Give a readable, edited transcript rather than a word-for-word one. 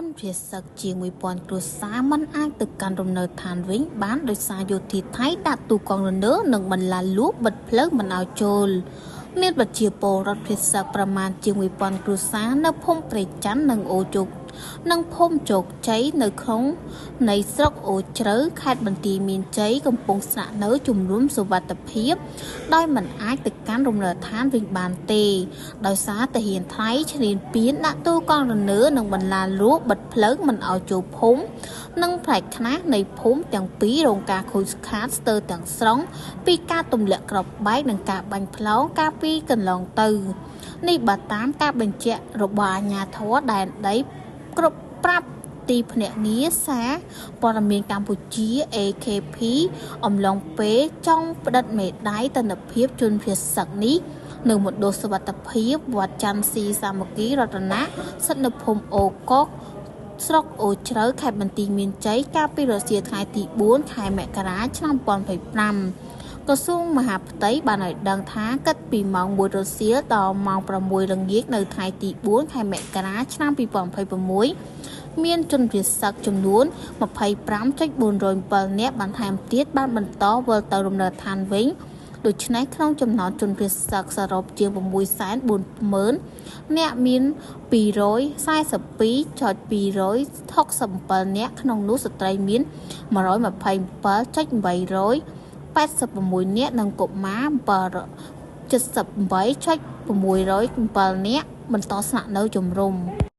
ជនភៀសសឹកជាង 1000 គ្រួសារមិនអាចទៅកាន់លំនៅឋានវិញបានដោយសារយោធាថៃដាក់ទូកងរនើនិងបន្លាលួសបិទផ្លូវមិនឲ្យចូលមានប្រជាពលរដ្ឋភៀសសឹកប្រមាណជាង 1000 គ្រួសារនៅភូមិព្រៃច័ន្ទនិងអូជោកនិងភូមិជោគជ័យនៅក្នុងនៃស្រុកអូជ្រៅខេត្តបន្ទាយមានជ័យកំពុងស្នាក់នៅជំរំសុវត្ថិភាពដោយមិនអាចទៅកាន់លំនៅឋានវិញបានទេដោយសារទាហានថៃឈ្លានពានដាក់ទូកងរនើនិងបន្លាលួសបិទផ្លូវមិនឲ្យចូលភូមិនិងផ្នែកខ្លះនៃភូមិទាំងពីររងការខូចខាតស្ទើរទាំងស្រុងពីការទម្លាក់គ្រាប់បែកនិងការបាញ់ផ្លោងកាលពីកន្លងទៅនេះបើតាមការបញ្ជាក់របស់អាជ្ញាធរដែនដីគ្រប់ប្រាប់ទីភ្នាក់ងារសារព័ត៌មានកម្ពុជា AKP អំឡុងពេលចង់ផ្តិតមេដាយទិន្នភាពជនភៀសសឹកនេះនៅមណ្ឌលសុវត្ថិភាពវត្តច័ន្ទស៊ីសាមគ្គីរតនៈស្ថិតនៅភូមិអូកុកស្រុកអូជ្រៅខេត្តបន្ទាយមានជ័យកាលពីរសៀលថ្ងៃទី4ខែមករាឆ្នាំ2025ក្រសួងមហាផ្ទៃបានឲ្យដឹងថាគិតពីម៉ោង1រសៀលដល់ម៉ោង6ល្ងាចនៅថ្ងៃទី4ខែមករាឆ្នាំ2026មានជនភៀសសឹកចំនួន 25.407 នាក់បន្ថែមទៀតបានបន្តវិលទៅលំនៅឋានវិញដូច្នេះក្នុងចំណោមជនភៀសសឹកសរុបជាង 640,000 នាក់មាន 242.267 នាក់ក្នុងនោះស្ត្រីមាន 127.886 នាក់និងកុមារ 78.607 នាក់បន្តស្នាក់នៅជំរំ។